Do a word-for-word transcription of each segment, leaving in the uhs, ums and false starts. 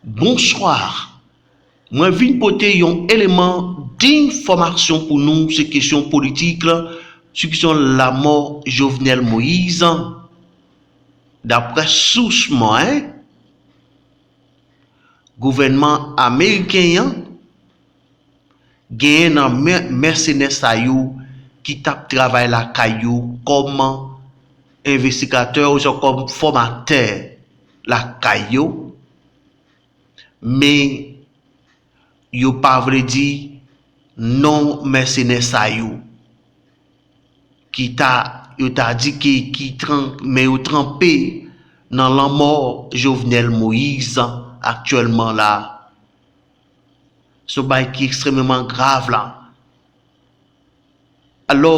Bonswa. Mwen vin pote yon eleman denfòmasyon pou nou, se kesyon politik la, sou kesyon lanmò Jovenel Moïse. Daprè sous mwen, gouvènman ameriken an genyen nan men mèsenè sa yo ki t ap travay lakay yo kòm envestigatè oubyen kòm fòmatè lakay yo, men yo pa vle di non mèsenè sa yo ki ta, yo ta di ke ki tran, men yo tranpe nan lanmò Jovenel Moïse aktyèlman la. Se yon bagay ki ekstrèmeman grav la. Alò,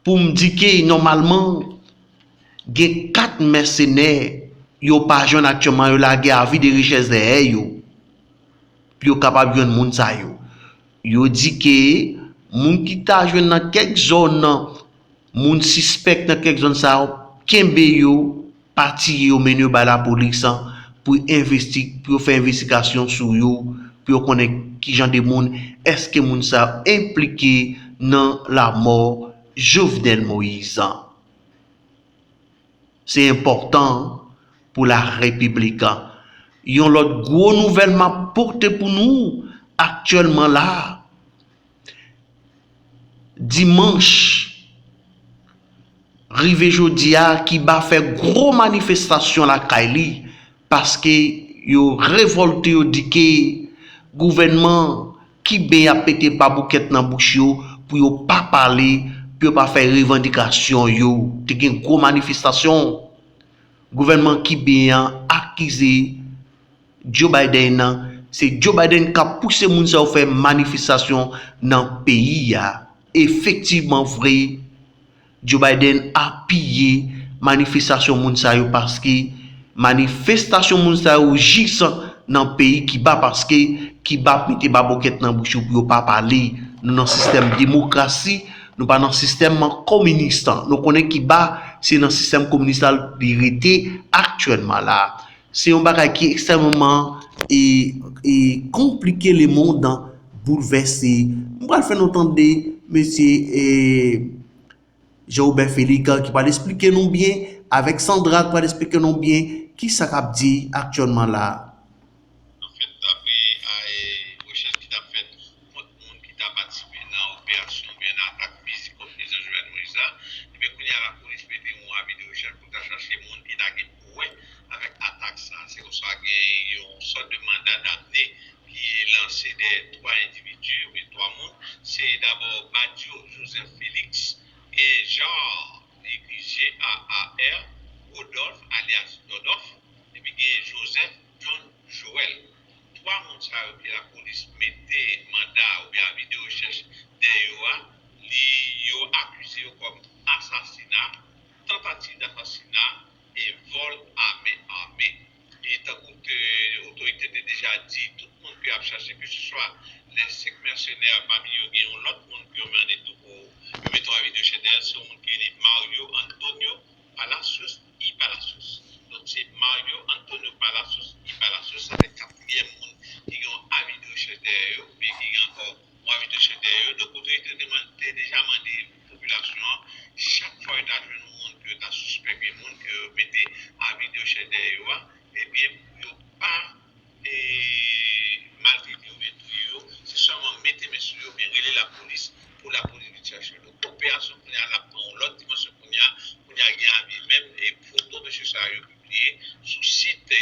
pou m di ke nòmalman gen kat mèsenè yo pa jwenn aktyèlman, yo lage avi de rechèch dèyè yo pou yo kapab jwenn moun sa yo. Yo di ke moun ki ta jwenn nan kèk zòn, moun sispèk nan kèk zòn sa yo, kenbe yo, pa tiye yo, mennen yo bay lapolis pou envesti, pou yo fè envestigasyon sou yo, pou yo konnen ki jan de moun, èske moun sa yo enplike nan lanmò Jovenel Moïse. Se enpòtan pou larepiblik. Yon lòt gwo nouvèl m ap pote pou nou aktyèlman la, dimanch rive jodi a, Kiba fè gwo manifestasyon lakay li, paske yo revòlte, yo di ke gouvènman kiben ap mete baboukèt nan bouch yo pou yo pa pale, pou yo pa fè revandikasyon yo. Te gen gwo manifestasyon. Gouvènman kiben an akize Joe Biden nan, se Joe Biden k ap pouse moun sa yo fè manifestasyon nan peyi a. Efektivman vre, Joe Biden apiye manifestasyon moun sa yo, paske manifestasyon moun sa yo jis nan peyi Kiba, paske Kiba ap mete baboukèt nan bouch yo pou yo pa pale. Nou nan sistèm demokrasi, nou pa nan sistèm kominis. Nou konnen Kiba se nan sistèm kominis la li rete aktyèlman la. Se yon bagay ki ekstrèmeman e, e konplike, lemonn boulvèse. M pral fè nou tande mesye e, Jean Robert Félix ki pral esplike nou byen, avèk Sandra ki pral esplike nou byen kisa k ap di aktyèlman la. Anfèt, dapre rechèch ki t ap fèt kont moun ki ta patisipe nan operasyon oubyen nan atak fizik kont prezidan Jovenel Moïse la, ebyen kounye a lapolis mete yon avi de rechèch pou ta chache moun ki ta gen pou wè avèk atak sa. Se konsa gen yon sòt de manda damne ki lanse dèyè twa endividi oubyen twa moun. Se dabò Badio Joseph Félix, e Jean Egrizier, A A R, Rodolphe alyas Dòdòf, epi gen Joseph John Joël. Twa moun sa yo ke lapolis mete manda oubyen avi de rechèch dèyè yo a, li, yo akize yo kòm asasina, tantativ dasasina e vòl a men ame. E tankou te, otorite te deja di, tout moun ke y ap chache, ke se swa lè senk mèsenè, pami yo gen yon lòt moun ke yo mande tou pou yo mete yon avi de rechèch dèyè l, se yon moun ki rele Mario Antonio Palacios y Palacios. Donk, se Mario Antonio Palacios y Palacios, sa se katriyèm moun ki gen yon avi de rechèch dèyè yo, oubyen ki gen ankò yon avi de rechèch dèyè yo. Donk, otorite te man-, te deja mande popilasyon an, chak fwa yo ta jwenn yon moun ke yo ta sispèk, yon moun ke yo mete avi de rechèch dèyè yo a, ebyen, pou yo pa e, maltrete yo, oubyen touye yo, se sèlman mete men sou yo, oubyen rele lapolis pou lapolis vin chèche yo. Donk, operasyon kounye a, l ap pran yon lòt dimansyon kounye a. Kounye a, gen avi menm, e foto mesye sa yo pibliye sou sit, e,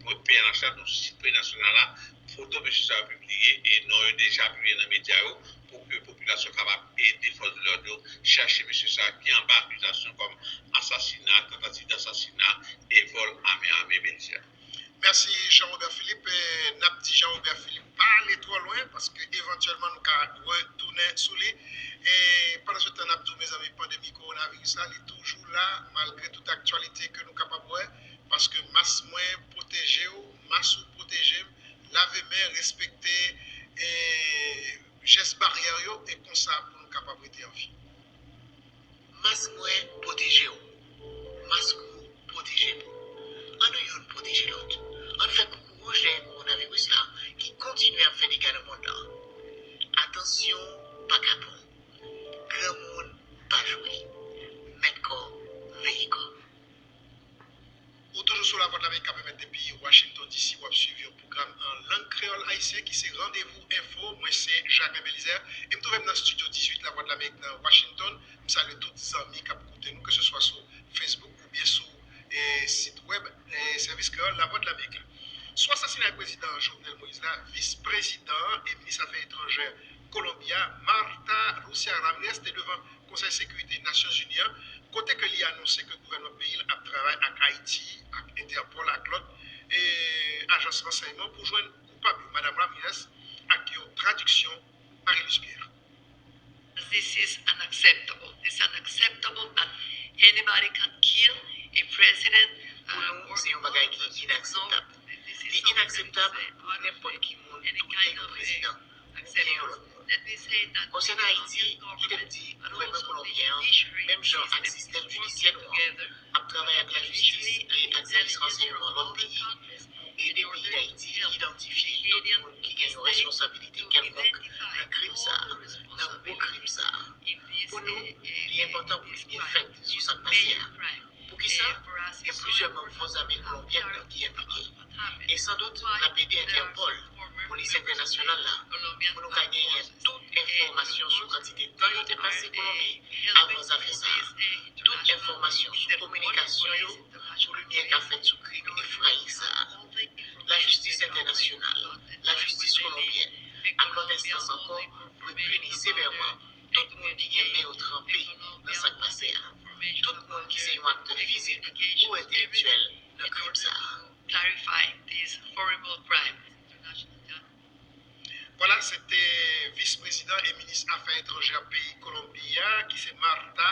P N H la, donk sou sit Pè Nasyonal la, foto mesye sa yo pibliye, e non yo deja pibliye nan medya yo, pou ke popilasyon kapab ede fòs de lòd yo chèche mesye sa ki anba akizasyon kòm asasina, tantativ dasasina e vòl a men ame, Belizaire. Mèsi, Jean Robert Philippe. E, n ap di Jean Robert Philippe pa ale twò lwen, paske evantyèlman nou ka retounen sou li. E pandan se tan, n ap di w, mezanmi, pandemi kowonaviris la, li toujou la, malgre tout aktyalite ke nou kapab wè, paske mas mwen pwoteje w, mas ou pwoteje m, lave men, respekte, e, jès baryè yo, e konsa pou nou kapab rete anvi. Mas mwen pwoteje w. Mas ou pwoteje m. Ann nou youn pwoteje lòt. Ann fè pou Depi Washington D C, w ap swiv yon pwogram an lang kreyòl ayisyen ki se Randevou Enfo. Mwen se Jacques Belizaire e m twouve m nan estidyo dizuit Lavwadlamerik nan Washington. M salye tout zanmi k ap koute nou, keseswa sou Facebook oubyen sou e, sit wèb e, Sèvis Kreyòl Lavwadlamerik la. Sou asasinay prezidan Jovenel Moïse la, vis prezidan e minis afè etranjè Kolonbi a, Marta Lucía Ramírez, te devan Konsèy Sekirite Nasyonzini an, kote ke li anonse ke gouvènman peyi l ap travay ak Ayiti, ak Entèpòl, ak lòt e, ajans ransèyman pou jwenn koupab yo. Madanm Ramírez ak yon tradiksyon Marie-Luce Pierre. This is unacceptable. It's unacceptable that anybody can kill a president. Pou nou, se yon bagay ki inakseptab. Li inakseptab pou nenpòt ki moun touye yon prezidan oubyen yon lòt moun. Konsènan Ayiti, kite m di gouvènman kolonbyen an, menm jan ak sistèm jidisyè nou an, ap travay ak lajistis e ak sèvis ransèyman lòt peyi pou ede peyi Dayiti idantifye tout moun ki gen yon responsabilite kèlkonk nan krim sa a, nan gwo krim sa a. Pou nou, li enpòtan pou li byen fèt sou sa k pase a. Poukisa? Gen plizyè manm fòs ame kolonbyèn nan ki enplike. E sandout, n ap ede Entèpòl, polis entènasyonal la, pou nou ka genyen tout enfòmasyon sou kantite tan yo te pase Kolonbi avan zafè sa a. Tout enfòmasyon sou kominikasyon yo pou limyè ka fèt sou krim efrayik sa a. Lajistis entènasyonal, lajistis kolonbyèn, ak lòt enstans ankò dwe pini sevèman tout moun ki gen men yo tranpe nan sa k pase a. Tout moun ki se yon aktè fizik ou entelektyèl nan krim sa a. Clarify this horrible crime. Vwala, se te vis prezidan e minis afè etranjè peyi Kolonbi a, ki se Marta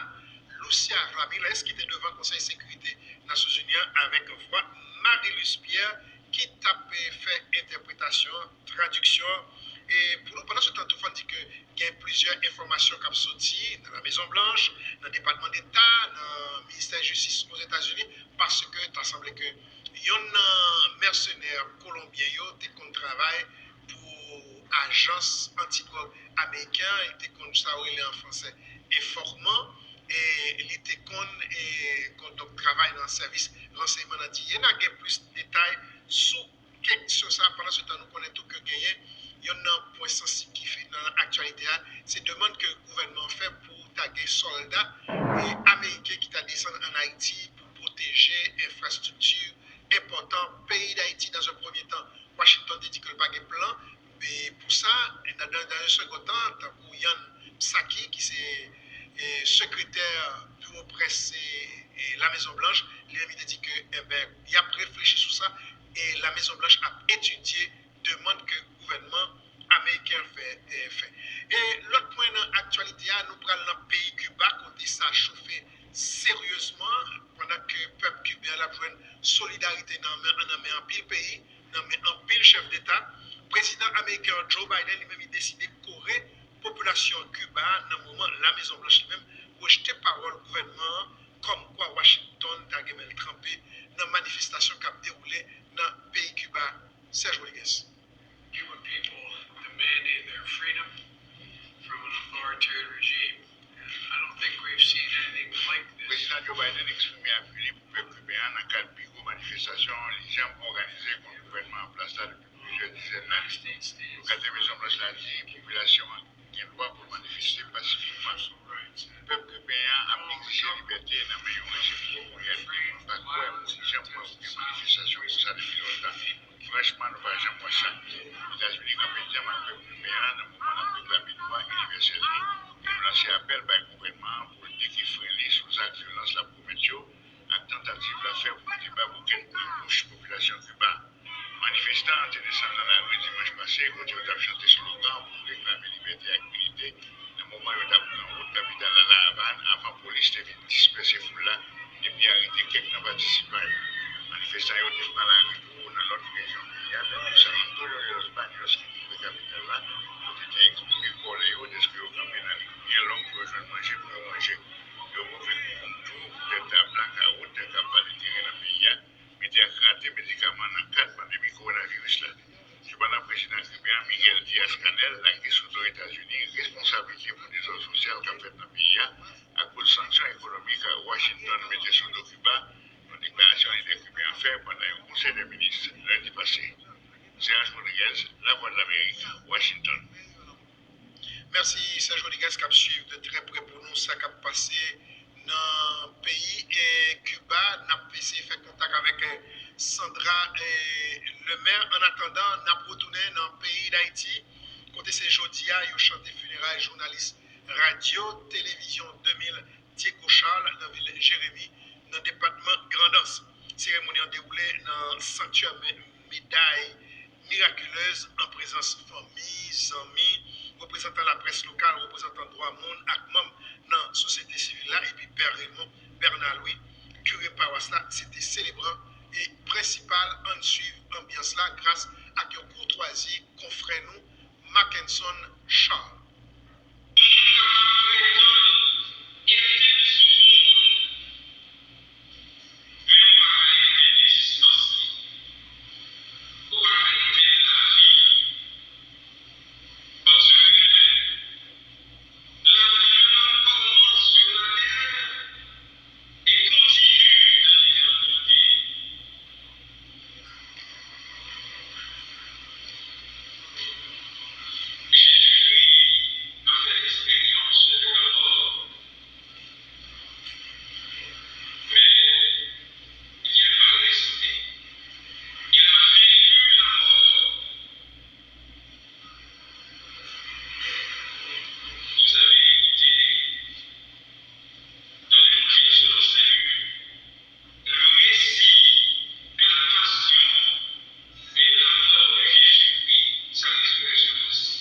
Lucía Ramírez, ki te devan Konsèy Sekirite Nasyonzini an avèk vwa Marie-Luce Pierre, ki t ap fè entèpretasyon, tradiksyon. E pou nou, pandan se tan tou, fò n di ke gen plizyè enfòmasyon k ap soti nan La Mezon Blanch, nan Depatman Deta, nan Ministè Jistis Ozetazini, paske ta sanble ke youn nan mèsenè kolonbyen yo te konn travay pou ajans antidwòg ameriken an, li te konn sa yo rele an fransè enfòman, e li te konn e, konn donk travay nan sèvis ransèyman nan D I A. N a gen plis detay sou kesyon sa a. Pandan se tan, nou konnen tou ke genyen youn nan pwen sansib ki fè nan aktyalite a, se demann ke gouvènman an fè pou ta gen sòlda e, ameriken ki ta desann ann Ayiti pou pwoteje enfrastrikti enpòtan peyi Dayiti. Dans un premier temps, Washington te di ke l pa gen plan e, pou sa. E nan, dans, dans un second temps, tankou Jen Psaki, ki se e, sekretè biwo près e, e, La Mezon Blanch, li menm li te di ke, enben, y ap reflechi sou sa e La Mezon Blanch ap etidye demann ke gouvènman ameriken an fè. E, fè. E lòt pwen nan aktyalite a, nou pral nan peyi Kiba, kote sa chofe seryezman, pandan ke pèp kiben an l ap jwenn solidarite nan men, nan men anpil peyi, nan men anpil chèf deta. Prezidan ameriken an, Joe Biden, li menm, li deside kore popilasyon Kiba a nan moman La Mezon Blanch li menm rejte pawòl gouvènman an, kòmkwa Washington ta gen men l tranpe nan manifestasyon k ap dewoule nan peyi Kiba. Serge Rodriguez. Cuban people demanding their freedom from an authoritarian regime. And I don't think we've seen anything like this. Prezidan Joe Biden eksprime apui li pou pèp kiben an nan kad pi gwo manifestasyon li janm òganize kont gouvènman an plas la depi plizyè dizèn lane. Lokatè Mezon Blanch la di popilasyon an gen dwa pou l manifeste pasifikman. Pèp kiben an ap egzije libète nan men yon rejim otorè. Moun pa kwè, moun janm kwè pou gen manifestasyon konsa depi lontan. Franchman, nou pa janm wè sa. Etazini kanpe djanm ak pèp kiben an nan moman l ap reklame dwa inivèsèl li e nou lanse apèl bay gouvènman an pou l teke fren li sou zak vyolans l ap komèt yo ak tantativ l ap fè pou mete babokèt nan bouch popilasyon Kiba. Manifestan an te desann nan lari dimanch pase kote yo t ap chante slogan pou reklame libète ak inite nan moman yo t ap pran wout kapital la, La Avàn, avan polis te vin dispèse foul la epi arete kèk nan patisipan yo. Manifestan yo te pran lari tou nan lòt rejyon peyi a, tankou San Antonio de los Baños, ki pi pre kapital la, kote te eksprime kòlè yo dèske yo kanpe nan liy byen long pou yo jwenn manje pou yo manje. Yo move kou kont tou poutèt blakawout k ap vale teren nan peyi a, mete ak rate medikaman nan kad pandemi kowonaviris la. Sepandan, prezidan kiben an, Miguel Diaz-Canel, lage sou do Etazini responsabilite pou dezòd sosyal k ap fèt nan peyi a akoz sanksyon ekonomik Washington mete sou do Kiba, yon deklarasyon lidè kiben an fè pandan yon konsèy dè minis Lendi pase. Serge Rodriguez, Lavwadlamerik, Washington. Mèsi, Serge Rodriguez, k ap swiv de trè prè pou nou sa k ap pase nan peyi, e, Kiba. N ap eseye fè kontak avèk, e, Sandra, e, Lemaire. Annatandan, n ap retounen nan peyi Dayiti, kote se jodi a yo chante fineray jounalis radyo, televizyon de mil Diego Charles nan vil Jeremi, nan depatman Grandans. Seremoni an dewoule nan santyè me- meday Miraculez an prezans fanmi, zanmi, reprezantan laprès lokal, reprezantan dwa moun ak manm nan sosyete sivil la, epi Pè Raymond Bernard Louis, kire pawas la, se te selebran e prensipal. Ann swiv anbyans la gras ak yon koutwazi konfrè nou, Mackenson Charles. Moun kapab pretann entelis ou pou moun, men ou pa ka entelis sibstans li. Ou pa ka entelis lavi li. Paske lavi menm ap kòmanse sou latè e kontinye nan letènite. Jezikri a fè eksperyans de lanmò, men li pa rete. Il a vécu la mort. Vous avez écouté dans l'Évangile selon Saint Luc, le récit de la passion et de la mort de Jésus-Christ, sa résurrection aussi.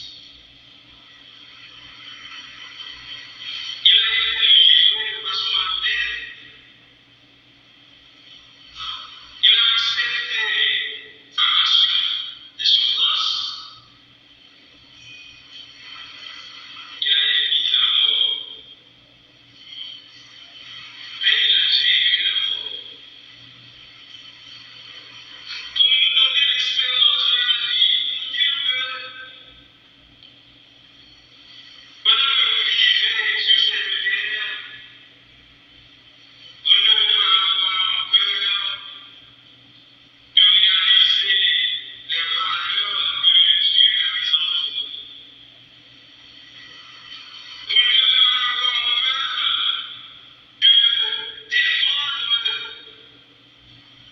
Il a été livré de façon malhonnête. Il a accepté sa passion de souffrance. Il a été mis à mort. Mais il a vaincu la mort. Pour nous donner l'espérance de la vie, pour dire que pendant que vous vivez sur cette terre, vous ne devez pas avoir peur de réaliser les valeurs que Dieu a mises en vous. Vous ne devez pas avoir peur de défendre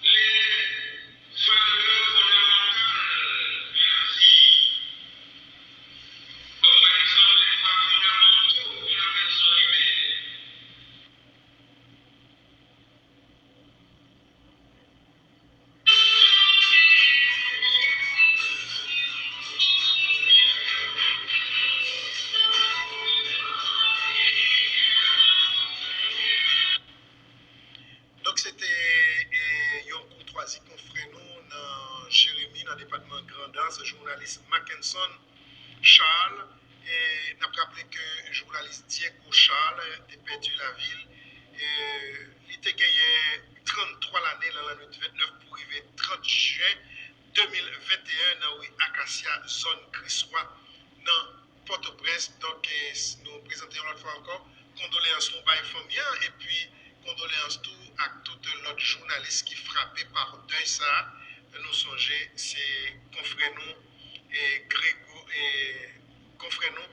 les valeurs fondamentales de la vie, comme par exemple les droits fondamentaux de la personne humaine. Donk, se te, e, yon koutwazi konfrè nou nan Jeremi, nan depatman Grandans, jounalis Mackenson Charles. E n ap raple ke jounalis Diego Charles te pèdi lavi l. E li te genyen tranntwa lane nan lannwit vennèf pou rive trant jen de mil venteyen nan ri Akasya, zòn Kriswa, nan Pòtoprens. Donk, e, s- nou prezante yon lòt fwa ankò kondoleyans nou bay fanmi an, epi kondoleyans tou ak tout lòt jounalis ki frape pa dèy sa a. Nou sonje se konfrè nou, e, Grego, e, konfrè nou,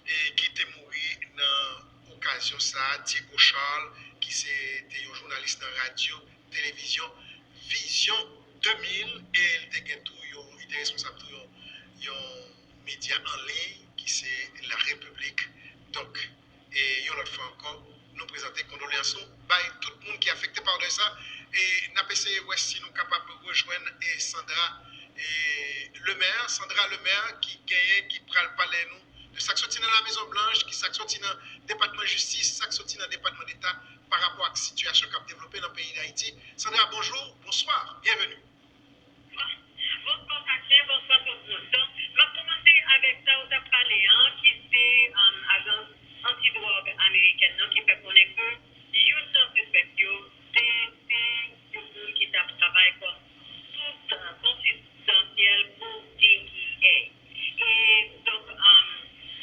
e, ki te mouri nan okazyon sa a, Diego Charles, ki se te yon jounalis nan radyo, televizyon, Vizyon de mil, e li te gen tou yon, li te responsab tou yon, yon medya an liy ki se La République. Donk, e yon lòt fwa ankò, nou prezante kondoleyans nou bay tout moun ki afekte pa dèy sa. E n ap eseye wè si nou kapab rejwenn, e, Sandra, e, Lemaire, Sandra Lemaire ki genyen, ki pral pale nou de sa k soti nan La Mezon Blanch, ki sa k soti nan Depatman Jistis, sa k soti nan Depatman Deta pa rapò ak sitiyasyon k ap devlope nan peyi Dayiti. Sandra, bonjou, bonswa, byenveni. Bonswa Fachen, bonswa tout moun. Donk, m ap kòmanse avèk sa ou t ap pale an, ki se, um, ajans antidwòg amerikèn nan ki fè konnen ke youn nan sispèk yo se te yon moun ki t ap travay kòm sou, uh, konfidansyèl pou D E A. E donk, um,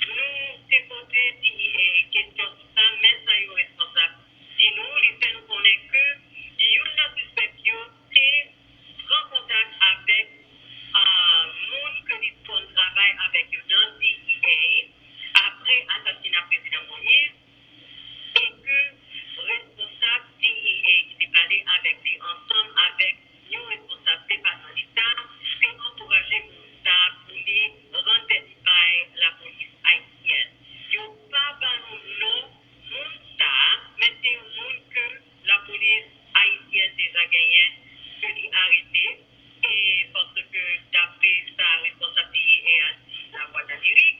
nou te poze D E A kesyon sou sa, men sa yo responsab di nou, li fè nou konnen ke youn nan sispèk yo te Dapre sa responsab D E A di Lavwadlamerik,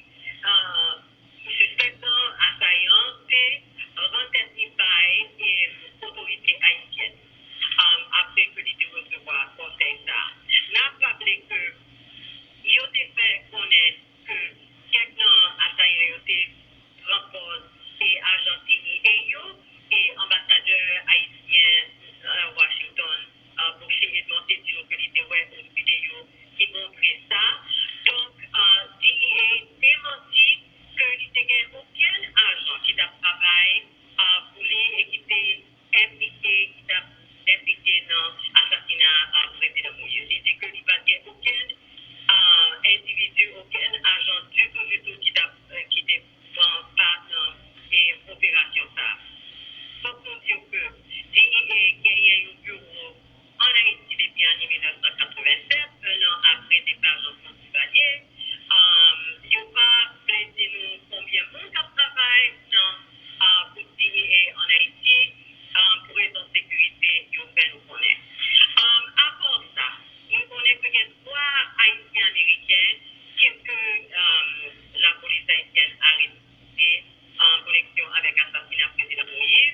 sispèk nan asayan te rann tèt li bay otorite ayisyèn apre ke li te resevwa konsèy sa. N ap raple ke yo te fè konnen ke kèk nan asayan yo te pran pòz e ajan D E A yo e anbasadè ayisyen Washington, Boucher Edmond, te di nou ke li te wè yon videyo ki montre sa. Donk, D E A demanti ke li te gen okenn ajan ki t ap travay pou li e ki te enplike, ki t ap enplike nan asasina Prezidan Moïse. Li di ke li pa t gen okenn endividi, okenn ajan ditou, ditou ki t ap, ki te pran pa nan operasyon sa a. Fòk nou di w ke D E A genyen yon biwo ann Ayiti depi ane mil nèf san katrevennsèt, en an apre depa Jean-Claude Duvalier. Yo pa vle di nou konbyen moun k ap travay nan pou D E A ann Ayiti, pou rezon sekirite, yo fè nou konnen. Apa sa, nou konnen ke gen twa Ayisyen Ameriken ke, ke lapolis ayisyèn arete an koneksyon avèk asasina Prezidan Moïse.